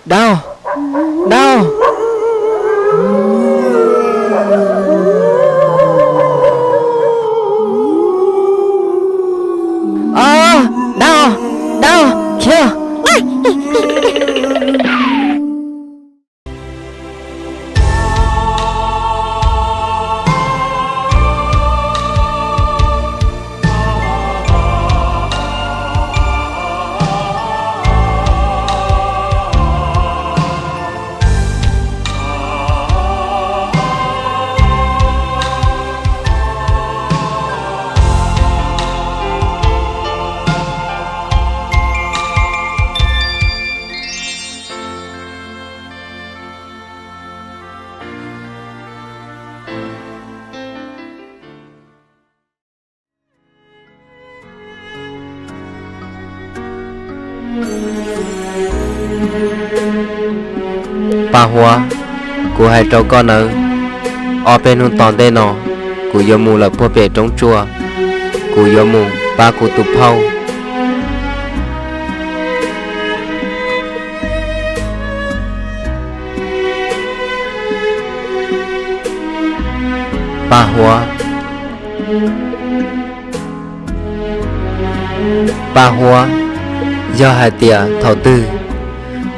Dau, dau, dau, dau, khiav. Paj Huab, kuv hais rau koj nawb, ob peb hnub tom ntej no kuv yuav mus lawm puag pem roob tsua, kuv yuav mus pab kuv tus phauj. Paj Huab, Paj Huab, yog hais tias thaum twg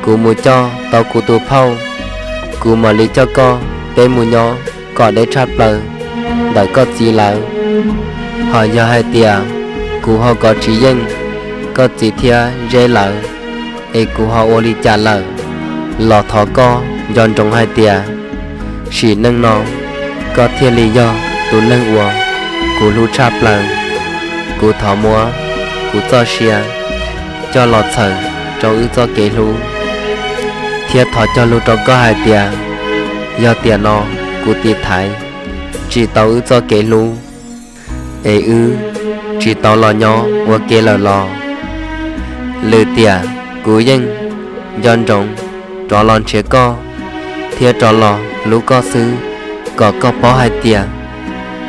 kuv mus coj tau kuv tus phauj, kuv mam li coj koj peb mus nyob kom deb tshaj plaws ntawm koj txiv lawv. Hos yog hais tias kuv ho kov tsis yeej koj txiv thiab Zeb lawv, es kuv ho ua li cas lawm, los thov koj nco ntsoov hais tias sim neej no koj thiaj li yog tus neeg uas kuv hlub tshaj plaws. Kuv thov muab kuv txoj sia coj los txhawm rau wb txoj kev hlub, thiab thov cog lus rau koj hais tias yog tiam no kuv tiv thaiv tsis tau wb txoj kev hlub, es wb tsis tau los nyob ua ke lawm los, lwm tiam kuv yeej nco ntsoov rov los nrhiav koj thiab rov los hlub koj xwb, kom koj paub hais tias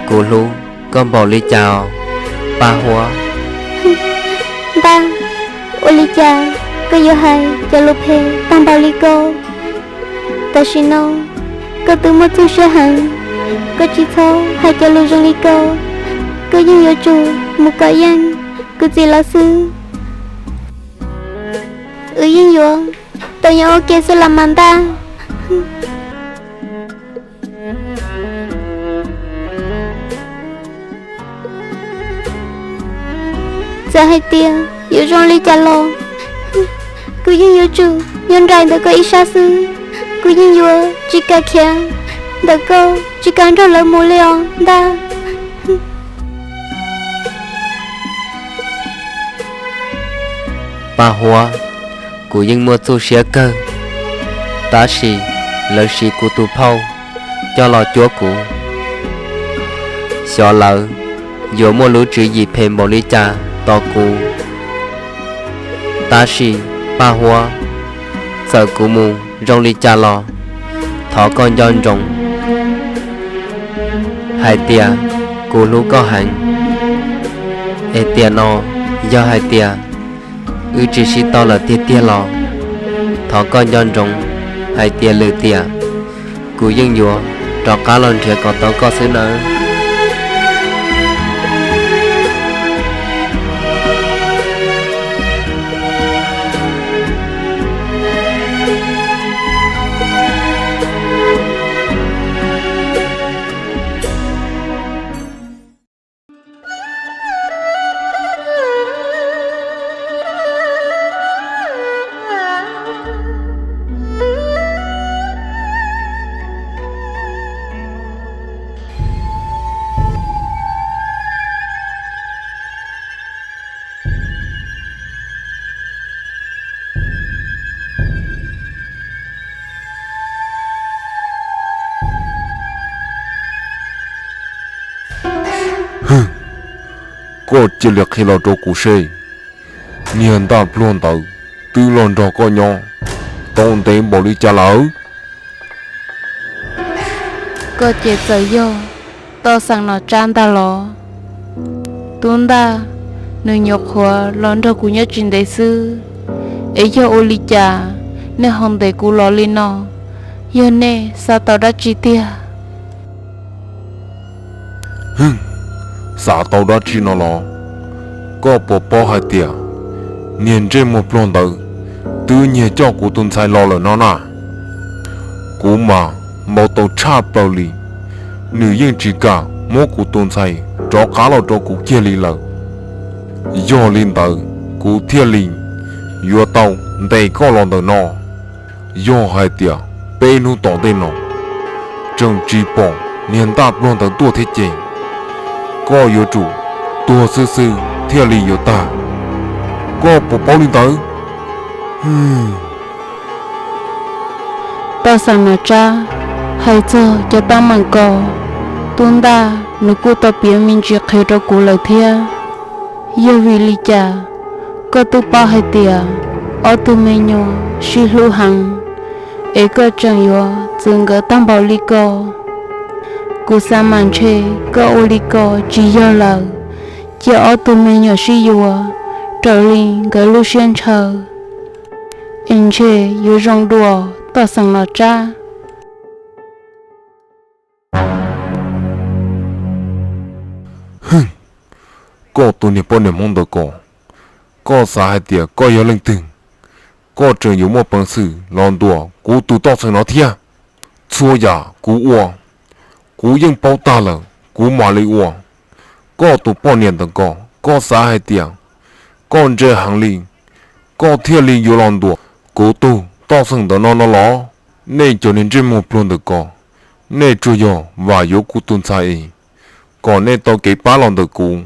kuv hlub koj npaum li cas os, Paj Huab. Ntaj, ua li cas koj yuav hais cov lus phem tag npaum li ko? Tam sim no koj twb muaj txuj siab heev, koj tsis txhob hais cov lus zoo li ko. Koj yeej yuav tsum mus kom yeej kuv txiv lawv xwb. Wb yeej yuav tau nyob ua ke xwb los mas Ntaj. Txawm hais tias yuav zoo li cas los, kuv yeej yuav tsum nyob nraim ntawm koj ib sab xwb. Kuv yeej yuav tsis kam khiav ntawm koj, tsis kam nrog lawv mus li os Ntaj. Paj Huab, kuv yeej muaj txuj siab kawg, tab sis lawv siv kuv tus phauj coj los cuab kuv, xyov lawv yuav muaj lub tswv yim phem npaum li cas tos kuv. Tab sis Paj Huab, txawm kuv mus zoo li cas los thov koj nco ntsoov hais tias kuv hlub koj heev. Es tiam no yog hais tias wb tsis sib tau lawm tiag tiag los, thov koj nco ntsoov hais tias lwm tiam kuv yeej yuav rov qab los nrhiav kom tau koj xwb nawb. Koj cia li qhia los rau kuv seb, niag Ntaj Pluag ntawd twb los nrog koj nyob tau ntev npaum li cas lawm? Koj ces txawm yog toj xeem Nom Tsab ntag los? Tub Ntaj, nws nyuam qhuav los nrog kuv nyob tsis ntev xwb, es yog ua li cas nej ho ntes kuv los li no, yog nej xav tau dab tsi tiag? Xav tau dab tsi no los? Koj puas paub hais tias niag ntsej muag pluag ntawd twb nyiag coj kuv tus ntxhais los lawm no na? Kuv mas npau taws tshaj plaws li, nws yeej tsis kam muab kuv tus ntxhais rov qab los rau kuv kiag li lawm. Yog li ntawd, kuv thiaj li yuav tau ntes koj los ntawm no. Yog hais tias peb hnub tom ntej no tseem tsis pom niag ntaj pluag ntawd tuaj thiab ces, koj yuav tsum tuag xwb xwb thiaj li yuav tag. Koj puas paub li ntawd? Toj xeem Nom Tsab, hais txog cov teeb meem ko, tub ntaj nws kuj tau piav me ntsis qhia rau kuv lawm thiab. Yog vim li cas koj twb paub hais tias ob tug me nyuam sib hlub heev, es koj tseem yuav txwv nkawd tag npaum li ko? Kuv xav mas ntshe koj ua li ko tsis yog lawm. Cia ob tug me nyuam sib yuav raws li nkawd lub siab ntshaw, es ntshe yuav zoo dua, Toj xeem Nom Tsab. Koj tus niag poj niam Hmoob ntawd ko, koj xav hais tias koj yog leej twg, koj tseem yuav muaj peev xwm los ntuas kuv tus Toj xeem no thiab? Txhua yam kuv ua, kuv yeej paub tag lawm kuv mam li ua. Koj tus poj niam ntawd ko, koj xav hais tias koj ntse heev li, koj thiaj li yuav los ntuas kuv tus Toj xeem ntawm no no los? Nej cov niag ntsej muag pluag ntawm ko, nej tsuas yog vam yuav kuv tus ntxhais es kom nej tau kev pab los ntawm kuv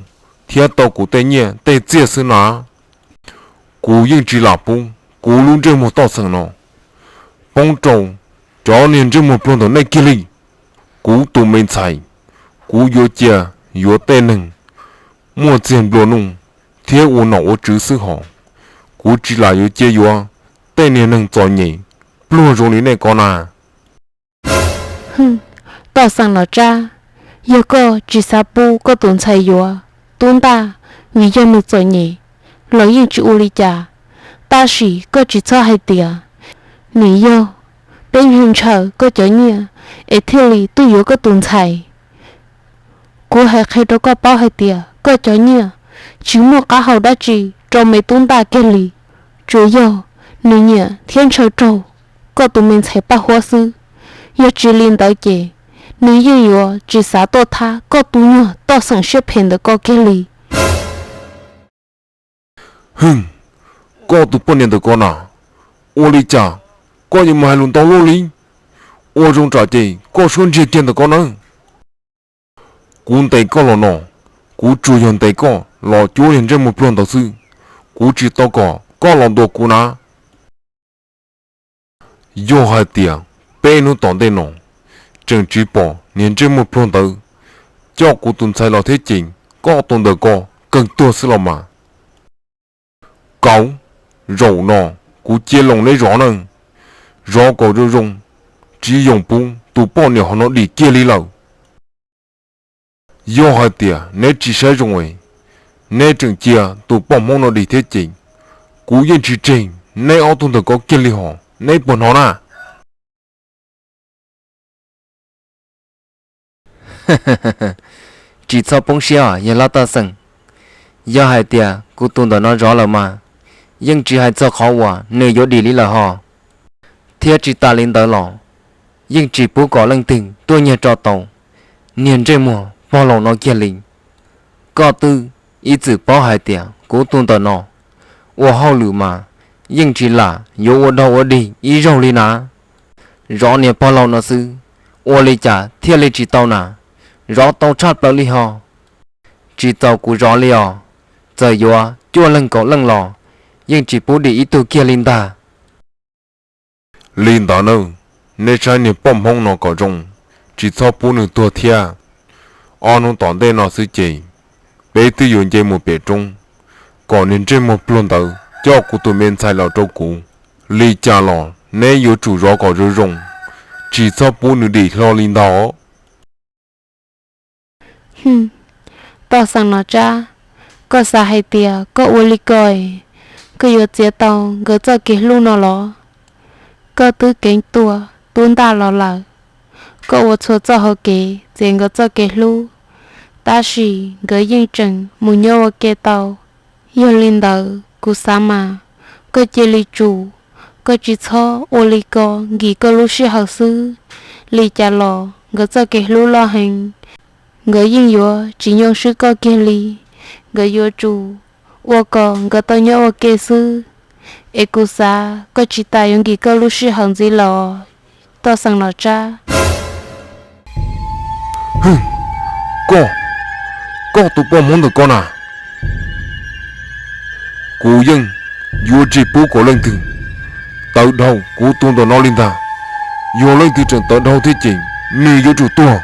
thiab tau kuv tej nyiaj tej txiaj xwb na. Kuv yeej tsis lam pub kuv lub ntsej muag Toj xeem no poob rau cov niag ntsej muag pluag ntawm nej kiag li. Kuv tus me ntxhais, kuv yuav cia yuav tej neeg muaj txiag nplua nuj thiab ua nom ua tswv xwb hos, kuv tsis lam yuav cia yuav tej niag neeg txom nyem pluag zoo li nej ko na. Toj xeem Nom Tsab, yog koj tsis xav pub koj tus ntxhais yuav tub ntaj vim yog nws txom nyem los yeej tsis ua li cas, tab sis koj tsis txhob hais tias nws yog peb ntshaw ntshaw koj cov nyiaj es thiaj li tuaj yuav koj tus ntxhais. Kuv hais qhia rau koj paub hais tias koj cov nyiaj tsis muaj qab hau dab tsi rau me tub ntaj kiag li, tsuas yog nws nyiam thiab ntshaw raug koj tus me ntxhais Paj Huab xwb. Yog tsis li ntawd ces nws yeej yuav tsis xav tuaj thab koj tus nyuag Toj xeem siab phem ntawm ko kiag li. Hwm, koj tus poj niam ntawm ko na, ua li cas koj yuav mus hais lus ntau luaj li? Ua zoo tsam ces koj suab ntsiag kiag ntawm ko nawb. Kuv ntes koj los no, kuv tsuas yog ntes koj los cuab niag ntsej muag pluag ntawd xwb, kuv tsis tau kom koj los ntuas kuv na. Yog hais tias peb hnub tom ntej no tseem tsis pom niag ntsej muag pluag ntawd coj kuv tus ntxhais los thiab ces koj tus ntawm ko kawg tuag xwb los mas. Kauv, zaum no kuv cia loos neb zov na, zov kom zoo zoo, tsis yoom pub tus poj niam hauv no dim kiag li lawm. Yog hais tias neb tsis saib zoo es neb tseem cia tus poj Hmoob no dim thiab ces kuv yeej tsis tseg neb ob tug ntawm ko kiag li hos, neb puas hnov na? Tsis txhob poob siab os yawg hlob Toj Xeem. Yog hais tias kuv tus ntawm no zov lawm mas yeej tsis hais txog qhov uas nws yuav dim li lawm hos. Thiab tsis tas li ntawd los yeej tsis pub kom leej twg tuaj nyiag tso tau niag ntsej muag pog laus no kiag li. Koj twb ib txwm paub hais tias kuv tus ntawm no ua hauj lwm mas yeej tsis lam yuav ua dog ua dig ib zaug li na. Zov niag pog laus no xwb, ua li cas thiaj li tsis tau na? Zov tau tshaj plaws li ho. Tsis txaus kuv zov li os, txawm yuav cuaj leeg kaum leej los yeej tsis pub dim ib tug kiag li ntag. Li ntawd na, neb saib niag poj Hmoob no kom zoo, tsis txhob pub nws tuag thiab. Ob hnub tom ntej no xwb ces peb twb yuav nce mus pem roob, kom niag ntsej muag pluag ntawd coj kuv tus me ntxhais los rau kuv. Li cas los neb yuav tsum zov kom zoo zoo, tsis txhob pub nws dim hlo li ntag. Toj Xeem Nom Tsab, koj xav hais tias koj ua li ko es koj yuav txiav tau nkawd txoj kev hlub no los? Koj twb keev tuaj tub ntaj los lawm, koj ua txhua txoj hauv kev txiav nkawd txoj kev hlub, tab sis nkawd yeej tseem mus nyob ua ke tau. Yog li ntawd kuv xav mas koj cia li tsum, koj tsis txhob ua li ko nkim koj lub sij hawm xwb. Li cas los nkawd txoj kev hlub loj heev, nkawd yeej yuav tsis nyoo swb koj kiag li. Nkawd yuav tsum ua kom nkawd tau nyob ua ke xwb. Es kuv xav koj tsis tas yuav nkim koj lub sij hawm ntxiv lawm, toj xeem Nom Tsab. Koj, koj tus poj Hmoob ntawm koj na, kuv yeej yuav tsis pub kom leej twg tawv dhau kuv tus ntawm no li ntag. Yog leej twg tseem tawv dhau thiab ces nws yuav tsum tuag.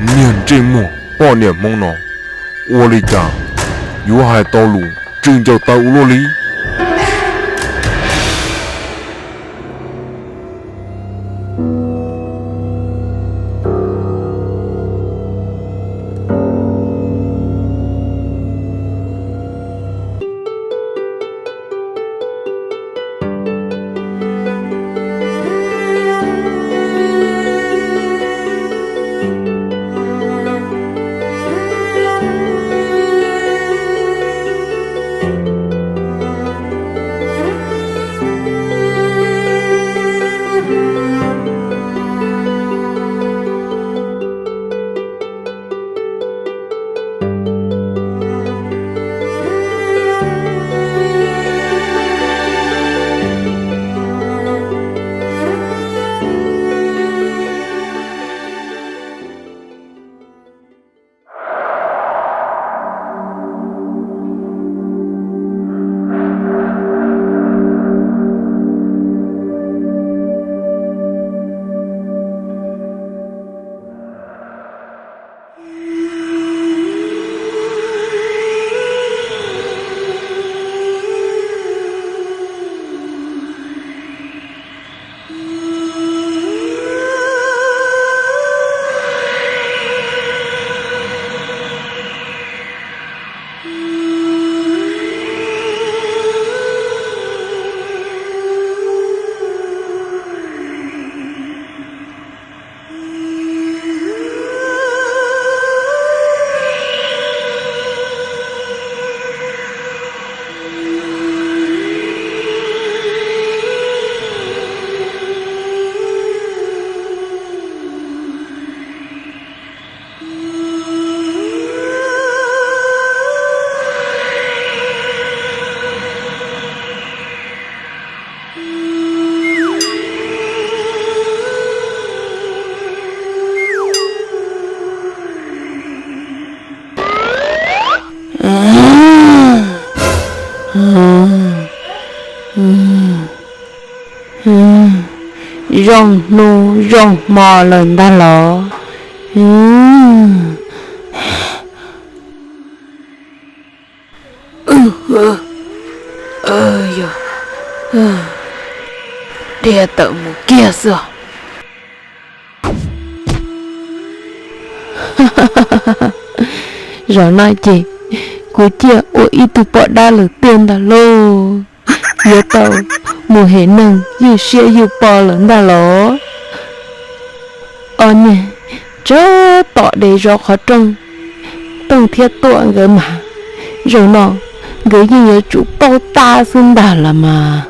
Niag ntsej muag poj niam Hmoob no, ua li cas yuav hais tau lus tsw ncaws taw ua luaj li? Zoo hnub zoo hmo lawm ntag los. Yog, dhia tawm mus kiag xwb os. Zaum no ces kuv ciaj ua ib tug poj dab lawm tiag ntag lauj. Yuav tau mus hem neeg ywj siab ywj po lawm ntag los. Ob niag tsab tom dev zov qhov rooj, Tooj thiab Tuam nkawd mas, zaum no nkawd yeej yuav tsum paub tab xwb ntag los mas.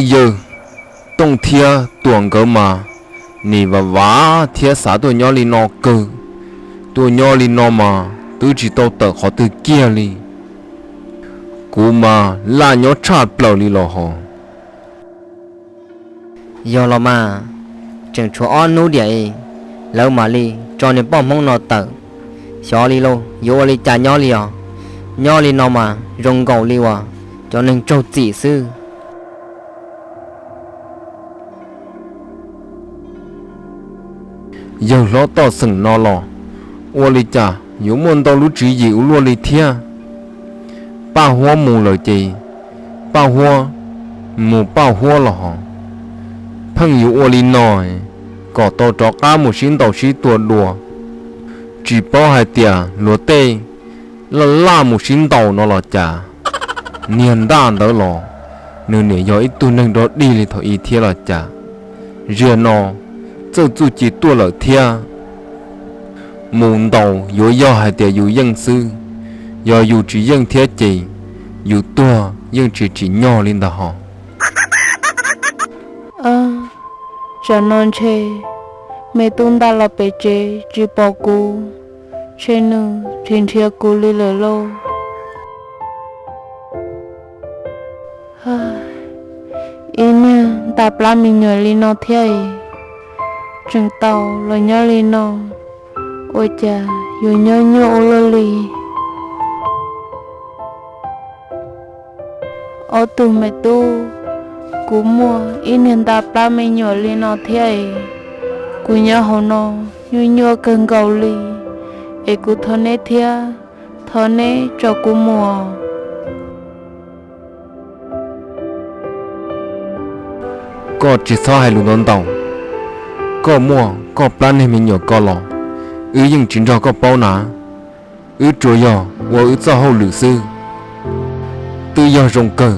Yawg, Tooj thiab Tuam nkawd mas nim vam vam thiab xav tuaj nyob li no kawg. Tuaj nyob li no mas twb tsis tau tawm qhov twg kiag li. Kuv mas laj nyob tshaj plaws li los hos. Yog los mas, tseem tshuav ob hnub diam es lawv mam li tso niag poj Hmoob no tawm. Xyov li lauj, yuav ua li cas nyob li os? Nyob li no mas zoo nkaus li uas cov neeg raug txim xwb. Yawg hlob Toj Xeem no los ua li cas yuav muaj ntau lub tswv yim ua luaj li thiab? Paj huab mus lawm ces paj huab mus paj huab los hos. Pheej yuav ua li no kom tau rov qab mus sib ntaus sib tua dua. Tsis paub hais tias luag tej laj laj mus sib ntaus no los cas. Niag ntaj ntawd los nws niam yog ib tug neeg dog dig li thaum ub thiab los cas. Zaum no txawj txuj ci tuaj lawm thiab. Mus ntaus yuav yog hais tias yus yeej xwb, yog yus tsis yeej thiab ces yus tuag yeej tsis tsim nyog li ntag hos. Tsam no ntshe me tub ntaj los pem tsev tsis pom kuv, ntshe nws tsis nrhiav kuv li lawm lauj. Ib niag ntaj plab me nyuam li no thiab es, tseem tau los nyob li no, ua cas yuav nyob nyuaj ua luaj li. Ob tug me tub, kuv muaj ib niag ntaj plab me nyuam li no thiab es, kuv nyob hauv no nyuaj nyuaj kawg nkaus li, es kuv thov neb thiab, thov neb tso kuv mus. Koj tsis txhob hais lus ntau ntau. Koj muaj koj plab niag me nyuam ko los, wb yeej tsis nrog koj paub na. Wb tsuas yog ua wb txoj hauj lwm xwb. Twb yog zoo kawg,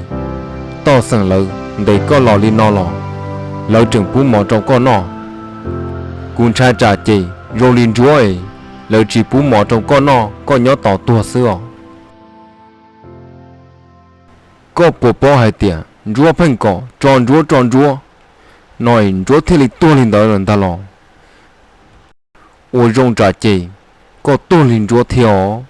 Toj Xeem lawv ntes koj los li no los, lawv tseem pub mov rau koj noj. Kuv ntshai tsam ces zoo li Ntsuab es, lawv tsis pub mov rau koj noj koj nyob tos tuag xwb os. Koj puas paub hais tias Ntsuab pheej kom tso Ntsuab tso Ntsuab no es Ntsuab thiaj li tuag li ntawd lawm ntag los? Ua zoo tsam ces koj tuag li Ntsuab thiab os.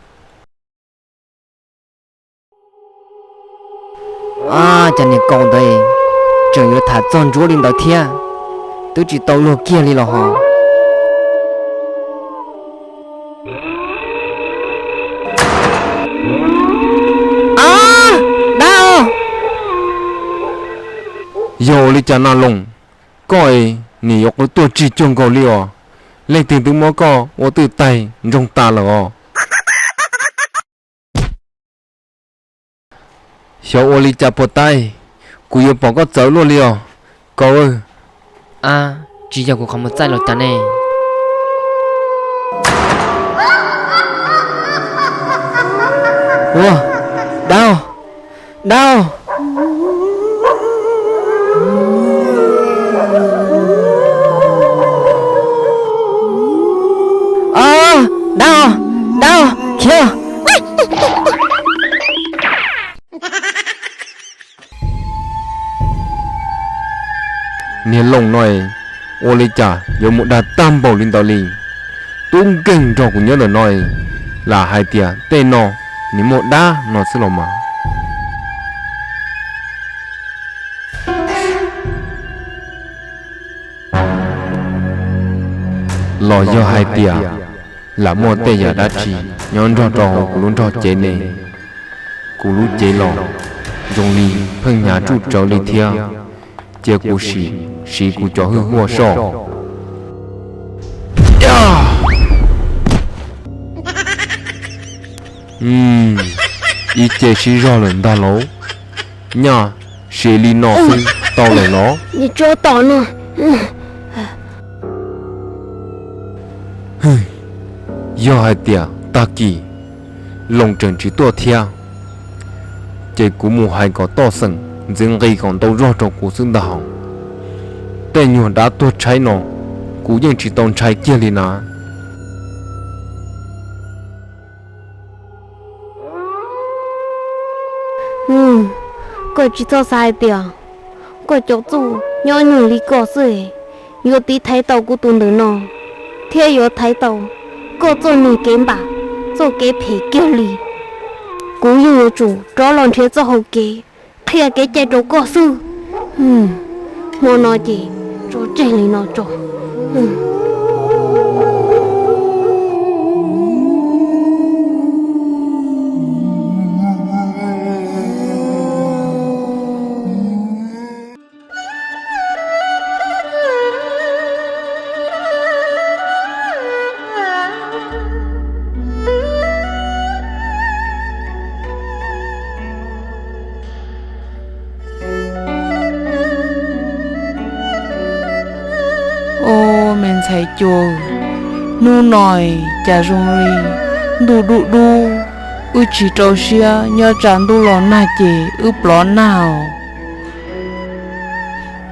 Ab, cas niag kaus ntawd tseem yuav tham txog Ntsuab li ntawd thiab, twb tsis tau luag kiag li los hos. Ab, dab! Yog ua li cas na Loos, koj es nim yuav qw tuaj tsis cuag nkaus li os? Leej twg twb muab koj ua twj taig ntsoog tas lawm os? Xyov ua li cas puas taij, kuv yuav pom koj txawv luaj li os, Kaus. Ab, tsis yog kuv qhov muag txaij los cas ne? Ua, dab, dab! Dab, dab, khiav! Niag Loos no es, ua li cas yuav mus dag tag npaum li ntawd li? Tub nkeeg nrog kuv nyob ntawm no es, lam hais tias tej no nws muaj dab no xwb los mas. Los yog hais tias lam muaj tej yam dab tsi nyob nrog rau hauv kuv lub nrog cev ne? Kuv lub cev los zoo li pheej hnyav tsuj tsawv li thiab. Cia kuv sim siv kuv cov hwj huaj soj. Ib ce siv zog lawm ntag lauj. Nyaj, siv li no xwb tau lawm los? Yog hais tias tag kis Loos tseem tsis tuaj thiab, ces kuv mus hais kom Toj Xeem ntxiv nqi kom ntau zog rau kuv xwb ntag hos. Tej nyuag dab tuag tshaib no, kuv yeej tsis tau ntshai kiag li na. Koj tsis txhob xav hais tias koj cov txuj nyob nyuag li koj xwb yuav tiv thaiv tau kuv tus ntawm no, thiab yuav thaiv tau koj txoj niag kev npam, txoj kev phem kiag li. Kuv yeej yuav tsum rov los nrhiav txoj hau kev qhia kev cai rau koj xwb. Hmo no ces tso tseg li no tso. Ntxhais Cua, hnub no cas zoo li ntuj dub dub, wb tsis rau siab, nyob tsam ntuj los nag ces wb plov nag os.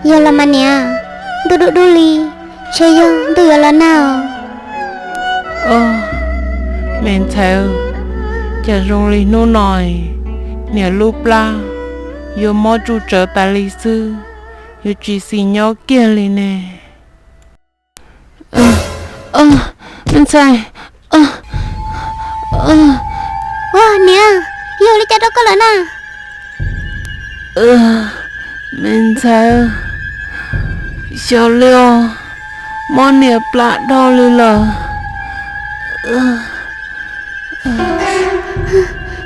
Yog los mas niam, ntuj dub dub li, ntshe yog ntuj yuav los nag os. Me ntxhais, cas zoo li hnub no niam lub plab yuav mob tsuj tsawv tas li xwb, yuav tsis xis nyob kiag li ne. Me ntxhais, ua niam, yog ua li cas rau koj lawm na? Me ntxhais, xyov li os, mob niam plab dhau li lawm.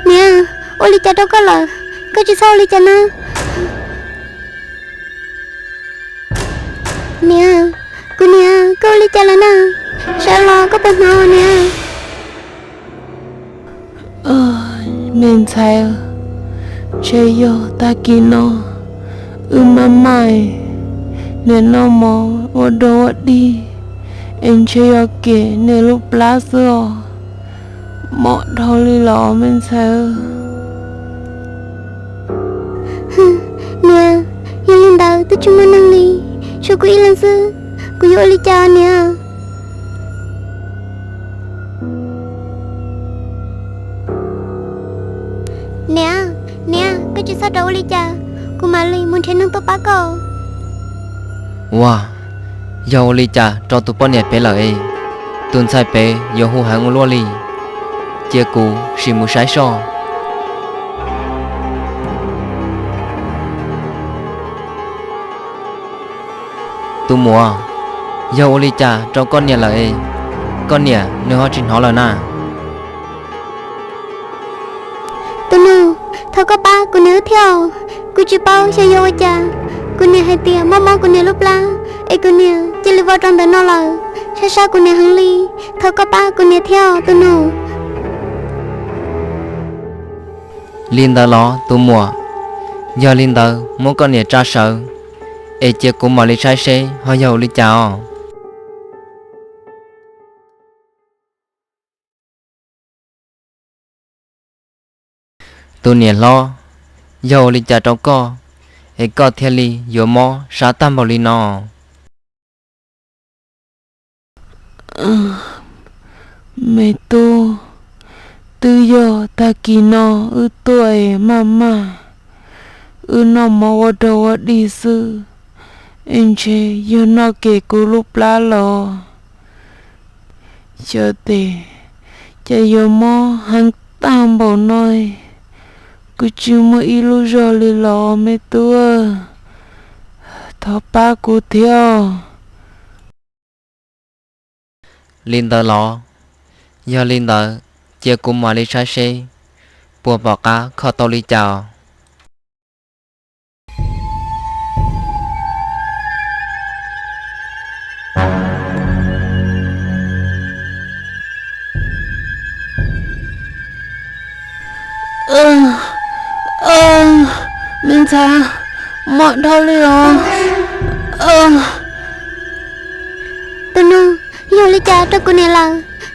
Niam, ua li cas rau koj lawm? Koj tsis txhob ua li cas na. Niam, kuv niam, koj ua li cas lawm na? Sawv los koj puas hnov niam? Me ntxhais, ntshe yog tag kis no wb maj maj, niam noj mov ua dog ua dig, es ntshe yog kem niam lub plab xwb os. Mob dhau li los me ntxhais. Niam, yog li ntawd twb tsis muaj neeg li, tshuav kuv ib leeg xwb, kuv yuav ua li cas niam? Niam, niam, koj tsis txhob rov ua li cas, kuv mam li mus nrhiav neeg tuaj pab koj. Ua, yog ua li cas rau tus poj niam pem lawm es, tus ntxhais pem yuav hu heev ua luaj li, cia kuv sim mus saib soj. Tus muam, yog ua li cas rau koj niam lawm es, koj niam nws ho tsis hnov lawm na? Tus nus, thov koj pab kuv niam wb thiab, kuv tsis paub xyov yog ua cas, kuv niam hais tias mob mob kuv niam lub plab, es kuv niam cia li vau rau ntawm no lawm, sab sab kuv niam heev li, thov koj pab kuv niam thiab tus nus. Li ntawd los tus muam, yog li ntawd muab koj niam tsa sawv, es cia kuv mam li saib seb ho yog ua li cas os. Tus niam hlob, yog ua li cas rau koj es koj thiaj li yuav mob sab tag npaum li no? Me tub, twb yog tag kis no wb tuaj es maj maj, wb noj mov ua dog ua dig xwb, es ntshe yog noj kem kuv lub plab los. Xyov tes, cas yuav mob heev tag npaum no, kuv tsis muaj ib lub zog li los me tub, thov pab kuv thiab. Li ntawd los, yog li ntawd cia kuv mam li saib seb puas pom qab kho tau li cas. Me ntxhais, mob dhau li os. Tus nus, yog li cas rau kuv niam lawm?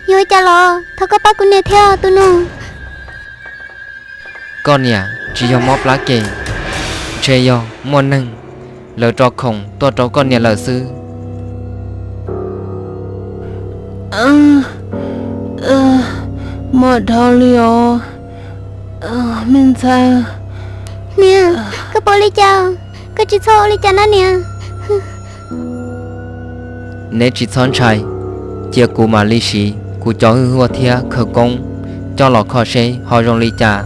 Yog li cas los thov koj pab kuv niam thiab tus nus. Koj niam tsis yog mob plab kem, ntshe yog muaj neeg lawv tso khoom tuaj rau koj niam lawm xwb. Mob dhau li os, me ntxhais. Niam, koj puas ua li cas? Koj tsis txhob ua li cas na niam. Neb tsis txhob ntshai, cia kuv mam li siv kuv cov hwj huaj thiab khawv koob coj los kho seb ho zoo li cas.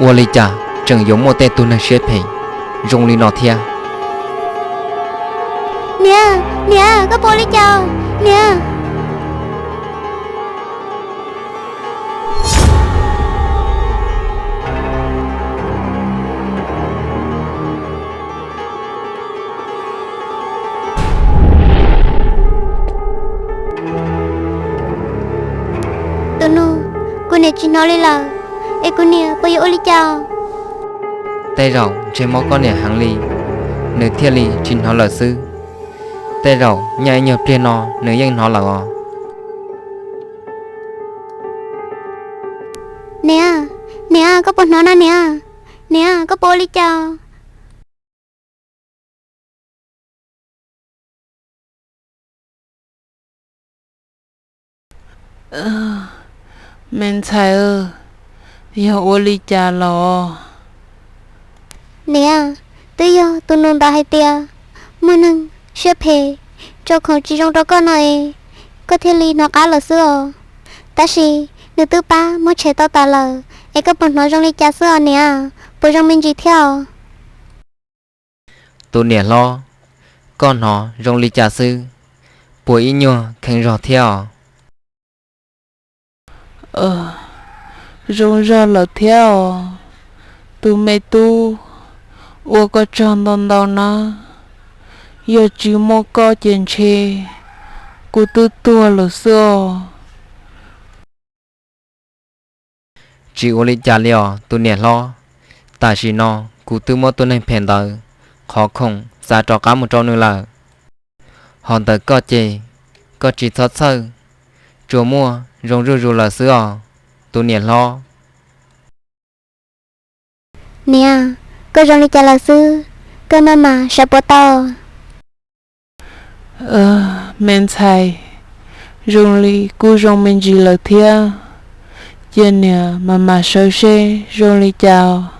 Ua li cas tseem yuav muaj tej tug neeg siab phem zoo li no thiab? Niam, niam, koj puas ua li cas niam? Niam tsis hnov li lawm, es kuv niam puas yuav ua li cas? Tej zaum ntshe mob koj niam heev li, nws thiaj li tsis hnov lawm xwb. Tej zaum nyob ib nyuag pliag no nws yeej hnov lawm os. Niam, niam, koj puas hnov na niam? Niam, koj puas ua li cas? Me ntxhais, yog ua li cas los? Niam, twb yog tus nus ntawd hais tias muaj neeg siab phem tso khoom tsis zoo rau koj no es koj thiaj li hnov qab lawm xwb os. Tab sis nws twb pab muab tshem tau tas lawm es koj puas hnov zoo li cas xwb os niam? Puas zoo me ntsis thiab os? Tus niam hlob, koj hnov zoo li cas xwb? Puas ib nyuag kheev zog thiab os? Zoo zog lawm thiab os. Tus me tub, ua koj tsaug ntau ntau na. Yog tsis muaj koj ces ntshe kuv twb tuag lawm xwb os. Tsis ua li cas li os tus niam hlob. Tam sim no kuv twb muab tus neeg phem ntawd qhov khoom xa rov qab mus rau nws lawm. Ho ntawm koj ces koj tsis txhob txhawj, tsuas muaj zoo zuj zus lawm xwb os tus niam hlob. Niam, koj zoo li cas lawm xwb? Koj maj mam sawv puas tau? Me ntxhais, zoo li kuj zoo me ntsis lawm thiab. Cia niam maj mam sawv seb zoo li cas.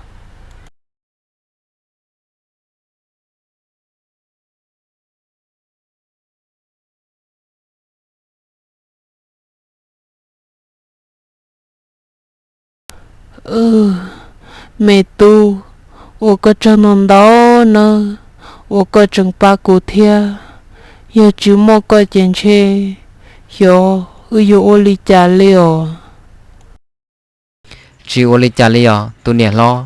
Me tub, ua koj tsaug ntau ntau nawb uas koj tseem pab kuv thiab. Yog tsis muaj koj ces ntshe xyov wb yuav ua li cas li os. Tsis ua li cas li os tus niam hlob.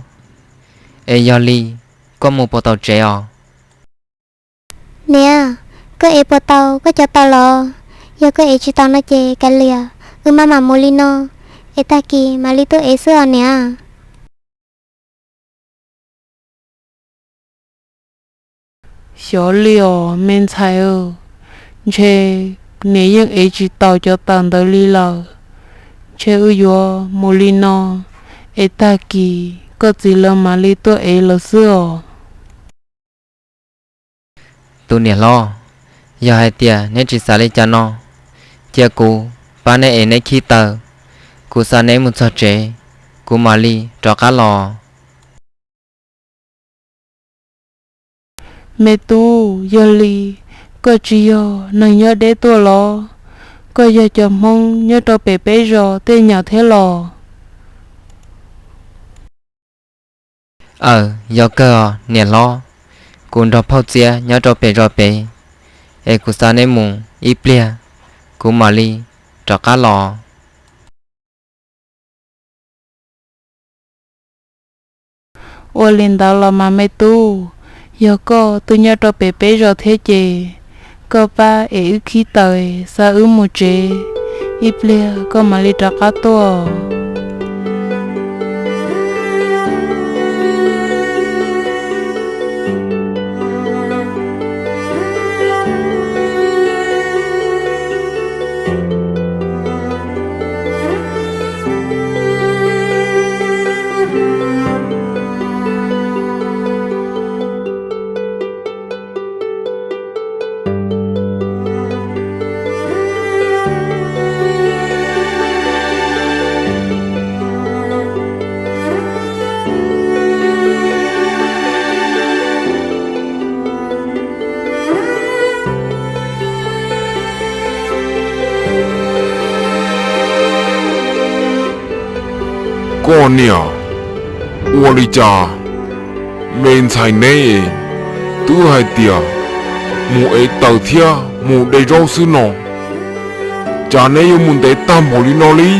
Es yog li, koj mus puas tau tsev os? Niam, koj ev puas tau koj cov taws los? Yog koj ev tsis tau no ces kav liam, wb maj mam mus li no, es tag kis mam li tuaj ev xwb os niam. Xyov li os me ntxhais, ntshe niam yeej ev tsis tau cov taws ntawd li lawm. Ntshe wb yuav mus li no, es tag kis koj txiv lawv mam li tuaj ev lawm xwb os. Tus niam hlob, yog hais tias neb tsis xav li cas no, cia kuv pab neb ev neb khib taws, kuv xa neb mus txog tsev, kuv mam li rov qab los. Me tub, yog li koj tsis yog neeg nyob deb tuaj los? Koj yog cov Hmoob nyob rau pem peb zos tej nyom thiab los? Aws, yog kawg os niam hlob, kuv nrog phauj Txiab nyob rau pem zos pem, es kuv xa neb mus ib pliag, kuv mam li rov qab los. Ua li ntawd los mas me tub, yog koj twb nyob rau pem peb zos thiab ces koj pab ev wb khib taws xa wb mus tsev, ib pliag koj mam li rov qab tuaj. Koj niam, ua li cas me ntxhais neb twb hais tias mus ev taws thiab mus de zaub xwb no, cas neb yuav mus ntev tag npaum li no li?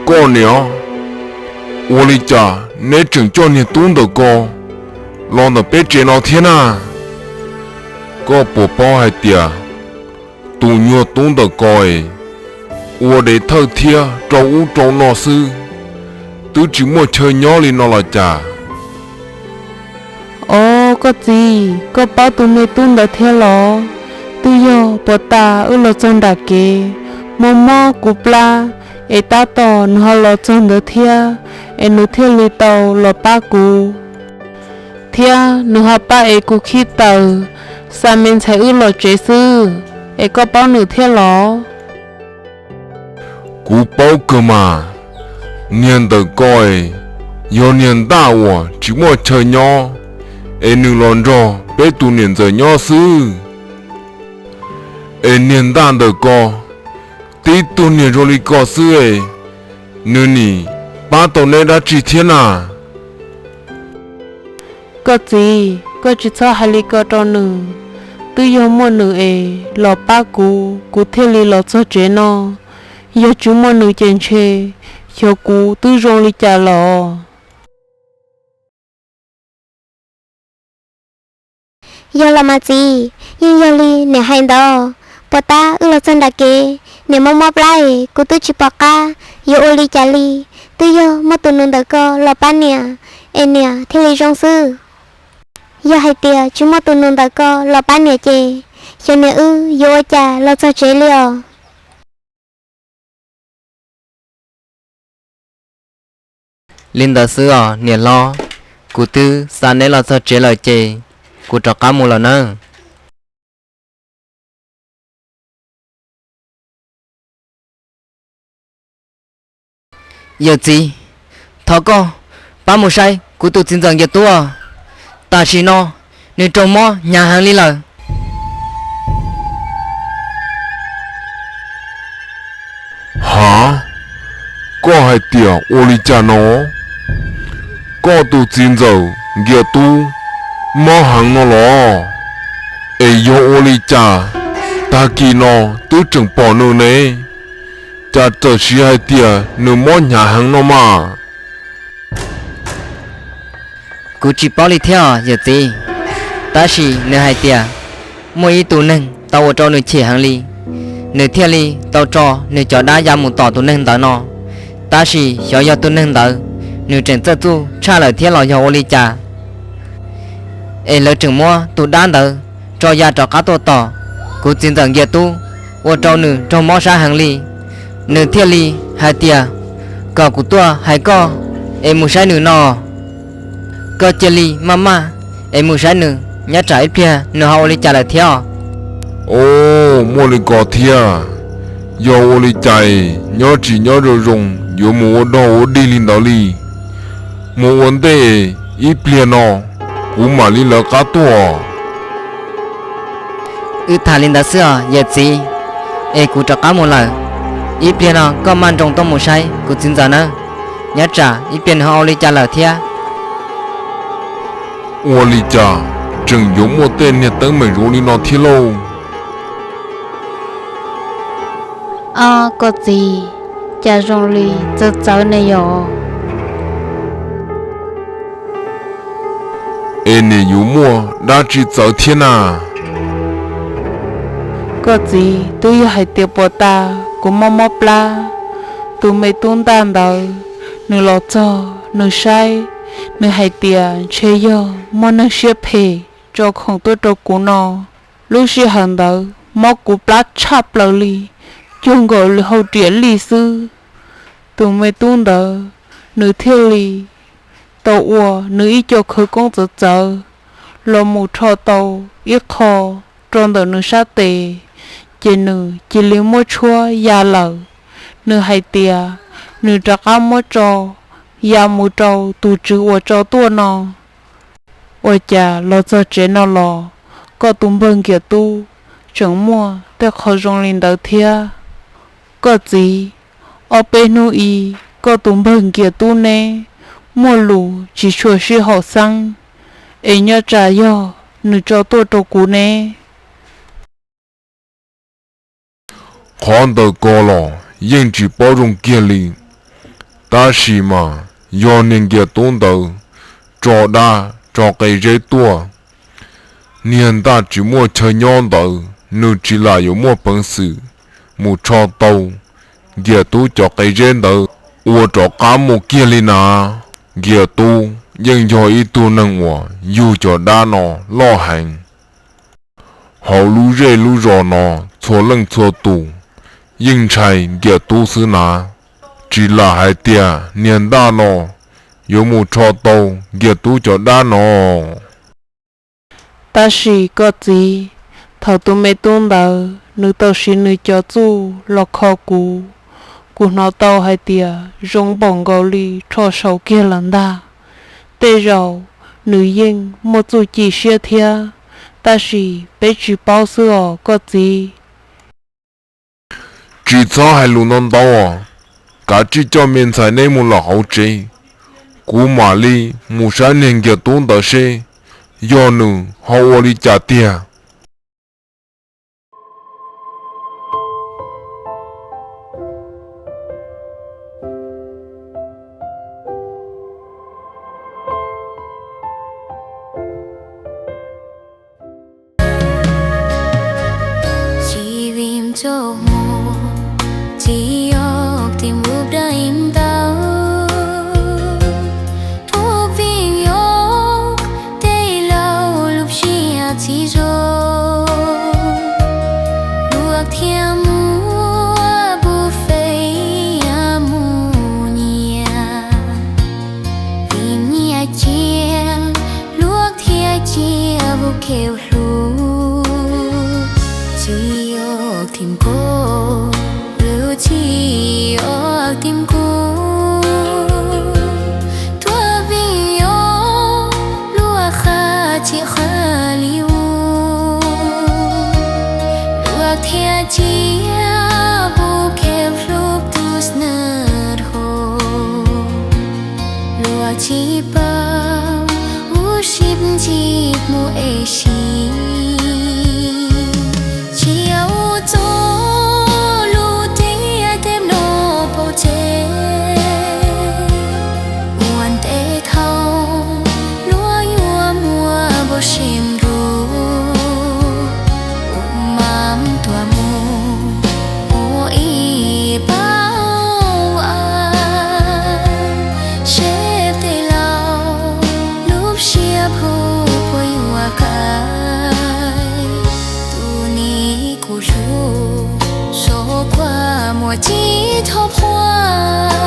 Koj niam, ua li cas neb tseem coj niag tub ntawm ko los ntawm peb tsev no thiab na? Koj puas paub hais tias tus nyuag tub ntawm ko es ua dev thawj thiab rau ub rau no xwb, twb tsis muaj chaw nyob li no los cas? Os koj txiv, koj paub tus me tub ntawd thiab los? Twb yog puag ta wb los txog nram kev, mob mob kuv plab, es tab tom nws ho los txog ntawd thiab, es nws thiaj li tau los pab kuv, thiab nws ho pab ev kuv khib taws, xa me ntxhais wb los tsev xwb. Es koj paub nws thiab los? Kuv paub kawg mas. Niag ntawm ko es yog niag ntaj uas tsis muaj chaw nyob, es nws los nrog peb tus niam ntxawm nyob xwb. Es niag ntaj ntawm ko, tib tug niag zoo li ko xwb es nws nim pab tau neb dab tsi thiab na? Koj txiv, koj tsis txhob hais li ko rau nws. Twb yog muaj nws es los pab kuv, kuv thiaj li los txog tsev no. Yog tsis muaj nws ces ntshe xyov kuv twb zoo li cas los. Yog los mas txiv, yeej yog li niam hais ntawd. Puag ta wb los txog nram kev, niam mob mob plab es kuv twb tsis pom qab yuav ua li cas li. Twb yog muaj tus nus ntawm ko los pab niam, es niam thiaj li zoo xwb. Yog hais tias tsis muaj tus nus ntawm ko los pab niam ces xyov niam wb yuav ua cas los txog tsev li os. Li ntawd xwb os niam hlob, kuv twb xa neb los txog tsev lawm ces kuv rov qab mus lawm nawb. Yawm txiv, thov koj pab mus saib kuv tus txiv ntxawm Nkias Tub. Tam sim no nws raug mob hnyav heev li lawm. Hav, koj hais tias ua li cas no? Koj tus txiv ntxawm Nkias Tub mob heev no los? Es yog ua li cas tag kis no twb tseem pom nws ne? Cas txawm siv hais tias nws mob hnyav heev no mas? Kuv tsis paub li thiab os yawm txiv, tab sis nws hais tias muaj ib tug neeg tau ua rau nws chim heev li, nws thiaj li tau tso nws cov dab ya mus tom tus neeg ntawd no. Tab sis xyov yog tus neeg ntawd nws tseem txawj txuj tshaj lawm thiab los yog ua li cas, es lawv tseem muab tus dab ntawd tso ya rov qab tuaj tom kuv txiv ntxawm Nkias Tub, ua rau nws raug mob sab heev li. Nws thiaj li hais tias kom kuv tuaj hais koj es mus saib nws no. Koj cia li maj maj es mus saib nws, nyob tsam ib pliag nws ho ua li cas lawm thiab. Os, muaj li ko thiab. Yog ua li cas nyob tsis nyob zoo zoo yuav mus ua dog ua dig li ntawd li? Mus ua ntej, ib pliag no kuv mam li lawv qab tuaj. Wb tham li ntawd xwb os yawm txiv, es kuv rov qab mus lawm. Ib pliag no koj maj nroos tuaj mus saib kuv txiv ntxawm nawb, nyob tsam ib pliag nws ho ua li cas lawm thiab. Ua li cas tseem yuav muaj tej niag teeb meem zoo li no thiab lauj? Ob koj txiv, cas zoo li txawv txawv ne yom? Es nim yuav muaj dab tsi txawv thiab na? Koj txiv, twb yog hais tias puag ta kuv mob mob plab, tus me tub ntaj ntawd nws los txog nws saib, nws hais tias ntshe yog muaj neeg siab phem tso khoom tuaj rau kuv no. Lub sij hawm ntawd mob kuv plab tshaj plaws li, cuag nkaus li hau riam lij xwb. Tus me tub ntawd nws thiaj li tau ua nws ib co khawv koob txawv txawv los mus rho tau ib qho rau ntawm nws sab tes, ces nws cia li muab tshuab ya lawm. Nws hais tias nws rov qab muab tso ya mus rau tus tswv uas tso tuaj no. Ua cas los txog tsev no los koj tus npawg Nkias Tub tseem muaj tej qho zoo li ntawd thiab? Koj txiv, ob peb hnub i koj tus npawg Nkias Tub neb muaj lus tsis tshua sib haum xeeb, es nyob tsam yog nws tso tuaj rau kuv ne. Qhov ntawd ko los yeej tsis paub zoo kiag li, tab sis mas yog niag Nkias Tub ntawd tso dab tso qe zeb tuaj, Niag ntaj tsis muaj chaw nyob ntawd nws tsis lam yuav muaj peev xwm mus rho tau Nkias Tub cov qe zeb ntawd ua rov qab mus kiag li na. Nkias Tub yeej yog ib tug neeg uas yug cov dab no loj heev. Hauv lub zej lub zos no txhua leej txhua tus yeej ntshai Nkias Tub xwb na. Tsis lam hais tias niag ntaj no yuav mus rho tau Nkias Tub cov dab no. Tab sis koj txiv, thaum tus me tub ntawd nws tau siv nws cov txuj los kho kuv, kuv hnov tau hais tias zoo npaum nkaus li rho saum kiag lawm ntag. Tej zaum nws yeej muaj txuj ci siab thiab, tab sis peb tsis paub xwb os koj txiv. Tsis txhob hais lus ntau ntau os, kav tsij coj me ntxhais neb mus lawm hauv tsev, kuv mam li mus saib niag Nkias Tub ntawd seb yog nws ho ua li cas tiag. Tsis vim txoj hmoo, tsis yog tim ub dai ntau, thuam vim yog tej laus lub siab tsis zoo, luag thiaj muab pub feem mus nyiam. Vim nyiam cia luag thiaj cia pub khev hlub, tsis yog tim koj, tsis yog tim kuv, thuam vim yog luag qha tsis qha li ub, luag thiaj cia pub khev hlub tus sawv hlo. Luag tsis paub ua si ntsis mus es siv, tsis yog ua txoj lub tiaj teb no pov tseg. Ua ntej thaum luag yuav muaj npau suav nrug, ua mam tuaj mus ua ib pab, seb tej laus lub siab phem puas yuav kav. Tus nim kuv hlub, xyov kuv muaj tsis tau qhuas,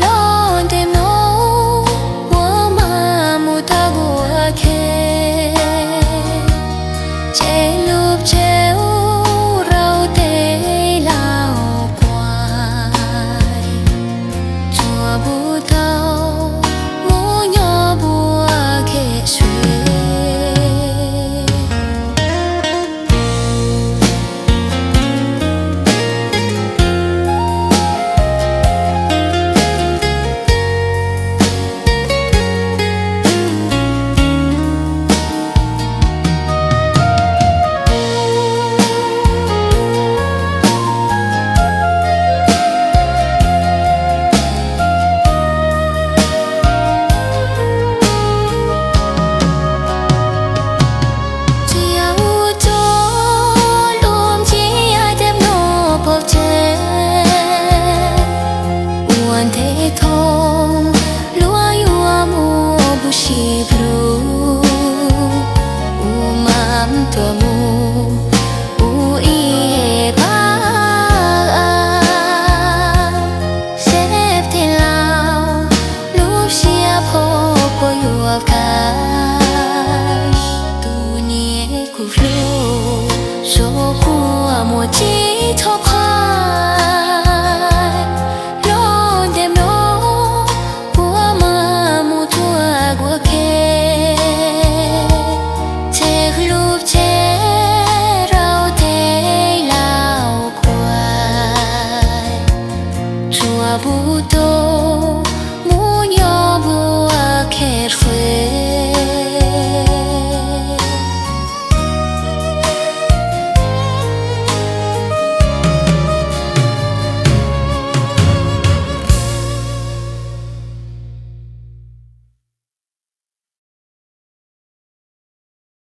los ntawm no ua mam mus tau ua ke, ces lub tsev ub rau tej laus kuaj, tsuas pub tau mus nyob ua ke seb. Tsis yog ua txoj lub tiaj teb no pov tseg, ua ntej thaum luag yuav muaj npau suav nrug, ua mam tuaj mus ua ib pab, seb tej laus lub siab phem puas yuav kav. Tus nim kuv hlub, xyov kuv muaj tsis tau qhuas, los ntawm no ua mam mus tau ua ke, tseg lub tsev rau tej laus kuaj, tsuas pub tau